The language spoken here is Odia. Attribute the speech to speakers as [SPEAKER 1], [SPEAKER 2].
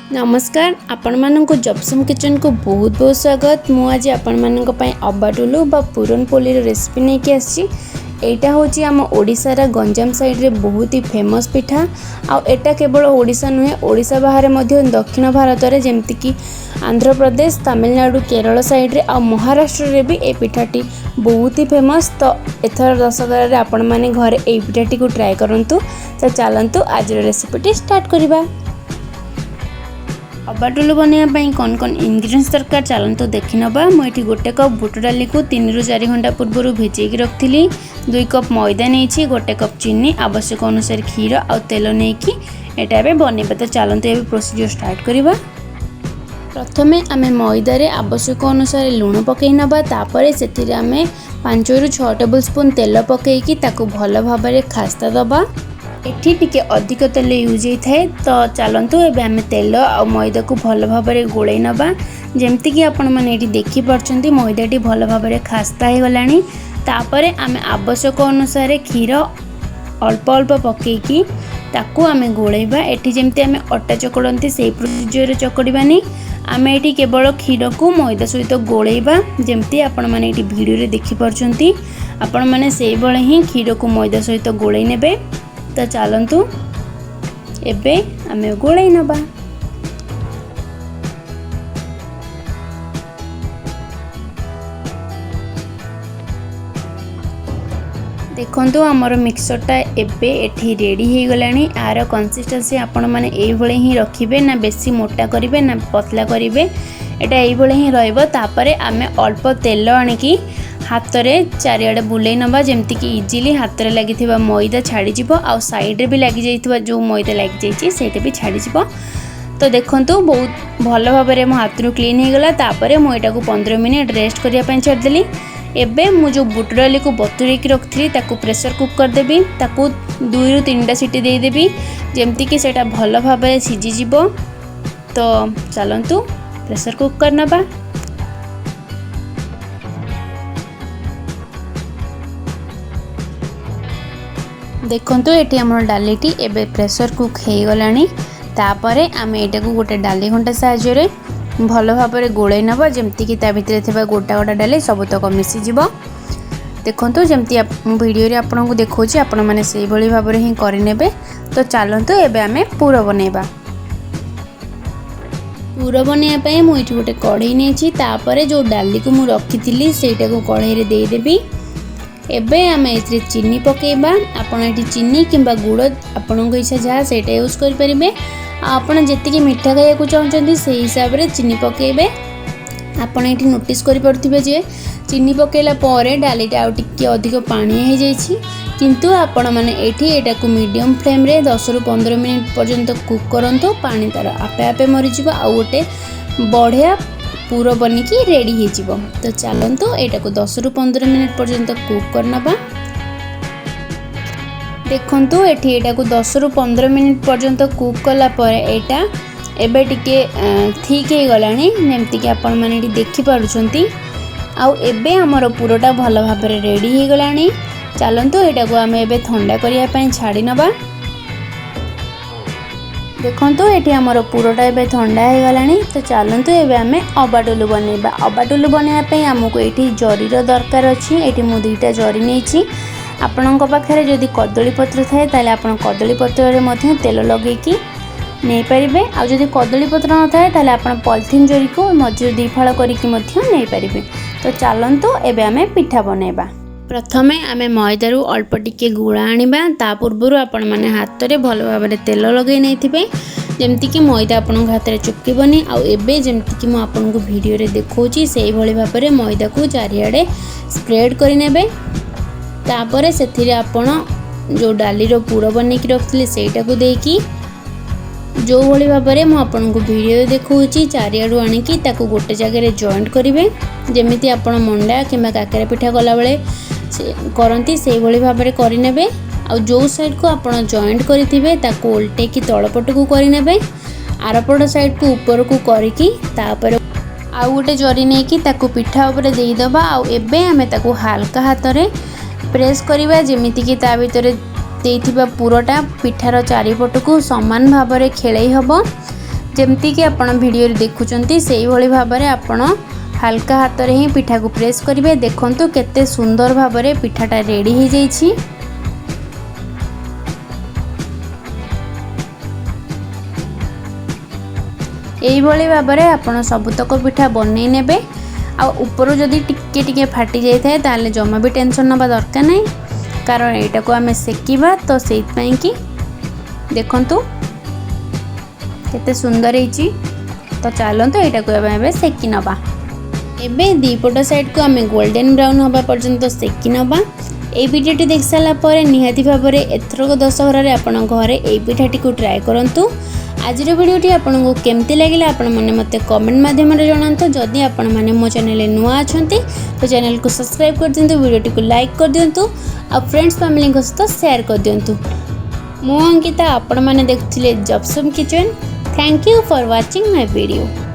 [SPEAKER 1] ନମସ୍କାର, ଆପଣମାନଙ୍କୁ ଜବସମ୍ କିଚେନକୁ ବହୁତ ବହୁତ ସ୍ୱାଗତ। ମୁଁ ଆଜି ଆପଣମାନଙ୍କ ପାଇଁ ଅବାଟୁଲୁ ବା ପୁରନପୋଲିର ରେସିପି ନେଇକି ଆସିଛି। ଏଇଟା ହେଉଛି ଆମ ଓଡ଼ିଶାର ଗଞ୍ଜାମ ସାଇଡ଼୍ରେ ବହୁତ ହି ଫେମସ୍ ପିଠା। ଆଉ ଏଇଟା କେବଳ ଓଡ଼ିଶା ନୁହେଁ, ଓଡ଼ିଶା ବାହାରେ ମଧ୍ୟ ଦକ୍ଷିଣ ଭାରତରେ ଯେମିତିକି ଆନ୍ଧ୍ରପ୍ରଦେଶ, ତାମିଲନାଡ଼ୁ, କେରଳ ସାଇଡ଼୍ରେ ଆଉ ମହାରାଷ୍ଟ୍ରରେ ବି ଏ ପିଠାଟି ବହୁତ ହି ଫେମସ୍। ତ ଏଥର ଦଶହରାରେ ଆପଣମାନେ ଘରେ ଏଇ ପିଠାଟିକୁ ଟ୍ରାଏ କରନ୍ତୁ। ତ ଚାଲନ୍ତୁ, ଆଜିର ରେସିପିଟି ଷ୍ଟାର୍ଟ କରିବା। ଅବାଟୁଲୁ ବନେଇବା ପାଇଁ କ'ଣ କ'ଣ ଇନଗ୍ରିଡ଼ିଏଣ୍ଟସ୍ ଦରକାର, ଚାଲନ୍ତୁ ଦେଖିନେବା। ମୁଁ ଏଠି 1 କପ୍ ବୁଟ ଡାଲିକୁ 3ରୁ 4 ଘଣ୍ଟା ପୂର୍ବରୁ ଭିଜେଇକି ରଖିଥିଲି। 2 କପ୍ ମଇଦା ନେଇଛି, 1 କପ୍ ଚିନି, ଆବଶ୍ୟକ ଅନୁସାରେ କ୍ଷୀର ଆଉ ତେଲ ନେଇକି ଏଇଟା ଏବେ ବନେଇବା। ତ ଚାଲନ୍ତୁ, ଏବେ ପ୍ରୋସିଜିଓର ଷ୍ଟାର୍ଟ କରିବା। ପ୍ରଥମେ ଆମେ ମଇଦାରେ ଆବଶ୍ୟକ ଅନୁସାରେ ଲୁଣ ପକାଇ ନେବା। ତାପରେ ସେଥିରେ ଆମେ 5ରୁ 6 ଟେବୁଲ୍ ସ୍ପୁନ୍ ତେଲ ପକାଇକି ତାକୁ ଭଲ ଭାବରେ ଖାସ୍ତା ଦେବା। ଏଠି ଟିକେ ଅଧିକ ତେଲ ୟୁଜ୍ ହେଇଥାଏ। ତ ଚାଲନ୍ତୁ, ଏବେ ଆମେ ତେଲ ଆଉ ମଇଦାକୁ ଭଲ ଭାବରେ ଗୋଳେଇ ନେବା। ଯେମିତିକି ଆପଣମାନେ ଏଠି ଦେଖିପାରୁଛନ୍ତି, ମଇଦାଟି ଭଲ ଭାବରେ ଖାସ୍ତା ହେଇଗଲାଣି। ତାପରେ ଆମେ ଆବଶ୍ୟକ ଅନୁସାରେ କ୍ଷୀର ଅଳ୍ପ ଅଳ୍ପ ପକାଇକି ତାକୁ ଆମେ ଗୋଳେଇବା। ଏଠି ଯେମିତି ଆମେ ଅଟା ଚକଡ଼ନ୍ତି, ସେଇ ପ୍ରୋସିଜିଓରରେ ଚକଡ଼ିବାନି। ଆମେ ଏଠି କେବଳ କ୍ଷୀରକୁ ମଇଦା ସହିତ ଗୋଳେଇବା। ଯେମିତି ଆପଣମାନେ ଏଠି ଭିଡ଼ିଓରେ ଦେଖିପାରୁଛନ୍ତି, ଆପଣମାନେ ସେଇଭଳି ହିଁ କ୍ଷୀରକୁ ମଇଦା ସହିତ ଗୋଳେଇ ନେବେ। ତ ଚାଲନ୍ତୁ, ଏବେ ଆମେ ଗୋଳେଇ ନେବା। ଦେଖନ୍ତୁ, ଆମର ମିକ୍ସଚରଟା ଏବେ ଏଠି ରେଡ଼ି ହେଇଗଲାଣି। ଆର କନସିଷ୍ଟେନ୍ସି ଆପଣମାନେ ଏଇଭଳି ହିଁ ରଖିବେ, ନା ବେଶୀ ମୋଟା କରିବେ ନା ପତଲା କରିବେ, ଏଇଟା ଏଇଭଳି ହିଁ ରହିବ। ତାପରେ ଆମେ ଅଳ୍ପ ତେଲ ଆଣିକି ହାତରେ ଚାରିଆଡ଼େ ବୁଲେଇ ନେବା, ଯେମିତିକି ଇଜିଲି ହାତରେ ଲାଗିଥିବା ମଇଦା ଛାଡ଼ିଯିବ ଆଉ ସାଇଡ଼୍ରେ ବି ଲାଗିଯାଇଥିବା ଯେଉଁ ମଇଦା ଲାଗିଯାଇଛି, ସେଇଟା ବି ଛାଡ଼ିଯିବ। ତ ଦେଖନ୍ତୁ, ବହୁତ ଭଲ ଭାବରେ ମୋ ହାତରୁ କ୍ଲିନ୍ ହେଇଗଲା। ତାପରେ ମୁଁ ଏଇଟାକୁ 15 ମିନିଟ୍ ରେଷ୍ଟ କରିବା ପାଇଁ ଛାଡ଼ିଦେଲି। ଏବେ ମୁଁ ଯେଉଁ ବୁଟ ଡାଲିକୁ ବତୁରେଇକି ରଖିଥିଲି, ତାକୁ ପ୍ରେସର୍ କୁକ୍ କରିଦେବି। ତାକୁ 2ରୁ 3ଟା ସିଟି ଦେଇଦେବି, ଯେମିତିକି ସେଇଟା ଭଲ ଭାବରେ ସିଝିଯିବ। ତ ଚାଲନ୍ତୁ, ପ୍ରେସର୍ କୁକ୍ କରିନେବା। ଦେଖନ୍ତୁ, ଏଠି ଆମର ଡାଲିଟି ଏବେ ପ୍ରେସର୍ କୁକ୍ ହେଇଗଲାଣି। ତାପରେ ଆମେ ଏଇଟାକୁ ଗୋଟେ ଡାଲି ଘଣ୍ଟା ସାହାଯ୍ୟରେ ଭଲ ଭାବରେ ଗୋଳେଇ ନେବା, ଯେମିତିକି ତା ଭିତରେ ଥିବା ଗୋଟା ଗୋଟା ଡାଲି ସବୁତକ ମିଶିଯିବ। ଦେଖନ୍ତୁ, ଯେମିତି ମୁଁ ଭିଡ଼ିଓରେ ଆପଣଙ୍କୁ ଦେଖାଉଛି, ଆପଣମାନେ ସେଇଭଳି ଭାବରେ ହିଁ କରିନେବେ। ତ ଚାଲନ୍ତୁ, ଏବେ ଆମେ ପୁର ବନେଇବା। ପୁର ବନେଇବା ପାଇଁ ମୁଁ ଏଠି ଗୋଟେ କଢ଼େଇ ନେଇଛି। ତାପରେ ଯେଉଁ ଡାଲିକୁ ମୁଁ ରଖିଥିଲି, ସେଇଟାକୁ କଢ଼େଇରେ ଦେଇଦେବି। ଏବେ ଆମେ ଏଥିରେ ଚିନି ପକାଇବା। ଆପଣ ଏଠି ଚିନି କିମ୍ବା ଗୁଡ଼, ଆପଣଙ୍କ ଇଚ୍ଛା ଯାହା, ସେଇଟା ୟୁଜ୍ କରିପାରିବେ। ଆଉ ଆପଣ ଯେତିକି ମିଠା ଖାଇବାକୁ ଚାହୁଁଛନ୍ତି, ସେଇ ହିସାବରେ ଚିନି ପକାଇବେ। ଆପଣ ଏଠି ନୋଟିସ୍ କରିପାରୁଥିବେ ଯେ ଚିନି ପକାଇଲା ପରେ ଡାଲିଟା ଆଉ ଟିକେ ଅଧିକ ପାଣିଆ ହେଇଯାଇଛି। କିନ୍ତୁ ଆପଣମାନେ ଏଇଠି ଏଇଟାକୁ ମିଡ଼ିୟମ୍ ଫ୍ଲେମ୍ରେ 10ରୁ 15 ମିନିଟ୍ ପର୍ଯ୍ୟନ୍ତ କୁକ୍ କରନ୍ତୁ। ପାଣି ତା'ର ଆପେ ଆପେ ମରିଯିବ ଆଉ ଗୋଟେ ବଢ଼ିଆ ପୁର ବନିକି ରେଡ଼ି ହେଇଯିବ। ତ ଚାଲନ୍ତୁ, ଏଇଟାକୁ 10ରୁ 15 ମିନିଟ୍ ପର୍ଯ୍ୟନ୍ତ କୁକ୍ କରିନେବା। ଦେଖନ୍ତୁ, ଏଠି ଏଇଟାକୁ 10ରୁ 15 ମିନିଟ୍ ପର୍ଯ୍ୟନ୍ତ କୁକ୍ କଲା ପରେ ଏଇଟା ଏବେ ଟିକେ ଥିକ୍ ହେଇଗଲାଣି, ଯେମିତିକି ଆପଣମାନେ ଏଠି ଦେଖିପାରୁଛନ୍ତି। ଆଉ ଏବେ ଆମର ପୁରଟା ଭଲ ଭାବରେ ରେଡ଼ି ହେଇଗଲାଣି। ଚାଲନ୍ତୁ, ଏଇଟାକୁ ଆମେ ଏବେ ଥଣ୍ଡା କରିବା ପାଇଁ ଛାଡ଼ି ନେବା। ଦେଖନ୍ତୁ, ଏଠି ଆମର ପୁରଟା ଏବେ ଥଣ୍ଡା ହେଇଗଲାଣି। ତ ଚାଲନ୍ତୁ, ଏବେ ଆମେ ଅବାଟୁଲୁ ବନେଇବା। ଅବାଟୁଲୁ ବନେଇବା ପାଇଁ ଆମକୁ ଏଇଠି ଜରିର ଦରକାର ଅଛି। ଏଇଠି ମୁଁ 2ଟା ଜରି ନେଇଛି। ଆପଣଙ୍କ ପାଖରେ ଯଦି କଦଳୀ ପତ୍ର ଥାଏ, ତାହେଲେ ଆପଣ କଦଳୀ ପତ୍ରରେ ମଧ୍ୟ ତେଲ ଲଗେଇକି ନେଇପାରିବେ। ଆଉ ଯଦି କଦଳୀ ପତ୍ର ନଥାଏ, ତାହେଲେ ଆପଣ ପଲିଥିନ୍ ଜରିକୁ ମଝିରୁ 2 ଫାଳ କରିକି ମଧ୍ୟ ନେଇପାରିବେ। ତ ଚାଲନ୍ତୁ, ଏବେ ଆମେ ପିଠା ବନେଇବା। ପ୍ରଥମେ ଆମେ ମଇଦାରୁ ଅଳ୍ପ ଟିକେ ଗୁଳା ଆଣିବା। ତା ପୂର୍ବରୁ ଆପଣମାନେ ହାତରେ ଭଲ ଭାବରେ ତେଲ ଲଗାଇ ନେଇଥିବେ, ଯେମିତିକି ମଇଦା ଆପଣଙ୍କ ହାତରେ ଚୁପକିବନି। ଆଉ ଏବେ ଯେମିତିକି ମୁଁ ଆପଣଙ୍କୁ ଭିଡ଼ିଓରେ ଦେଖାଉଛି, ସେଇଭଳି ଭାବରେ ମଇଦାକୁ ଚାରିଆଡ଼େ ସ୍ପ୍ରେଡ଼୍ କରିନେବେ। ତାପରେ ସେଥିରେ ଆପଣ ଯେଉଁ ଡାଲିର ପୁର ବନେଇକି ରଖିଥିଲେ, ସେଇଟାକୁ ଦେଇକି ଯେଉଁଭଳି ଭାବରେ ମୁଁ ଆପଣଙ୍କୁ ଭିଡ଼ିଓରେ ଦେଖାଉଛି, ଚାରିଆଡ଼ୁ ଆଣିକି ତାକୁ ଗୋଟେ ଜାଗାରେ ଜଏଣ୍ଟ କରିବେ। ଯେମିତି ଆପଣ ମଣ୍ଡା କିମ୍ବା କାକରା ପିଠା କଲାବେଳେ କରନ୍ତି, ସେଇଭଳି ଭାବରେ କରିନେବେ। ଆଉ ଯେଉଁ ସାଇଡ଼କୁ ଆପଣ ଜଏଣ୍ଟ କରିଥିବେ, ତାକୁ ଓଲଟେଇକି ତଳ ପଟକୁ କରିନେବେ। ଆରପଟ ସାଇଡ଼କୁ ଉପରକୁ କରିକି ତାପରେ ଆଉ ଗୋଟେ ଜରି ନେଇକି ତାକୁ ପିଠା ଉପରେ ଦେଇଦେବା। ଆଉ ଏବେ ଆମେ ତାକୁ ହାଲକା ହାତରେ ପ୍ରେସ୍ କରିବା, ଯେମିତିକି ତା ଭିତରେ ଦେଇଥିବା ପୁରଟା ପିଠାର ଚାରିପଟକୁ ସମାନ ଭାବରେ ଖେଳେଇ ହେବ। ଯେମିତିକି ଆପଣ ଭିଡ଼ିଓରେ ଦେଖୁଛନ୍ତି, ସେଇଭଳି ଭାବରେ ଆପଣ ହାଲକା ହାତରେ ହିଁ ପିଠାକୁ ପ୍ରେସ୍ କରିବେ। ଦେଖନ୍ତୁ, କେତେ ସୁନ୍ଦର ଭାବରେ ପିଠାଟା ରେଡ଼ି ହେଇଯାଇଛି। ଏଇଭଳି ଭାବରେ ଆପଣ ସବୁତକ ପିଠା ବନେଇ ନେବେ। ଆଉ ଉପରୁ ଯଦି ଟିକେ ଟିକେ ଫାଟି ଯାଇଥାଏ, ତାହେଲେ ଜମା ବି ଟେନସନ୍ ନେବା ଦରକାର ନାହିଁ, କାରଣ ଏଇଟାକୁ ଆମେ ସେକିବା ତ ସେଇଥିପାଇଁ କି। ଦେଖନ୍ତୁ, କେତେ ସୁନ୍ଦର ହେଇଛି। ତ ଚାଲନ୍ତୁ, ଏଇଟାକୁ ଏବେ ସେକି ନେବା। ଏବେ ଦୁଇପଟ ସାଇଡ଼କୁ ଆମେ ଗୋଲ୍ଡେନ୍ ବ୍ରାଉନ୍ ହେବା ପର୍ଯ୍ୟନ୍ତ ସେକି ନେବା। ଏଇ ଭିଡ଼ିଓଟି ଦେଖି ସାରିଲା ପରେ ନିହାତି ଭାବରେ ଏଥରକ ଦଶହରାରେ ଆପଣ ଘରେ ଏଇ ପିଠାଟିକୁ ଟ୍ରାଏ କରନ୍ତୁ। ଆଜିର ଭିଡ଼ିଓଟି ଆପଣଙ୍କୁ କେମିତି ଲାଗିଲା, ଆପଣମାନେ ମୋତେ କମେଣ୍ଟ ମାଧ୍ୟମରେ ଜଣାନ୍ତୁ। ଯଦି ଆପଣମାନେ ମୋ ଚ୍ୟାନେଲରେ ନୂଆ ଅଛନ୍ତି, ତ ଚ୍ୟାନେଲକୁ ସବସ୍କ୍ରାଇବ୍ କରିଦିଅନ୍ତୁ, ଭିଡ଼ିଓଟିକୁ ଲାଇକ୍ କରିଦିଅନ୍ତୁ ଆଉ ଫ୍ରେଣ୍ଡସ୍ ଫ୍ୟାମିଲିଙ୍କ ସହିତ ସେୟାର କରିଦିଅନ୍ତୁ। ମୁଁ ଅଙ୍କିତା, ଆପଣମାନେ ଦେଖୁଥିଲେ ଜବସୁମ୍ kitchen. Thank you for watching my video.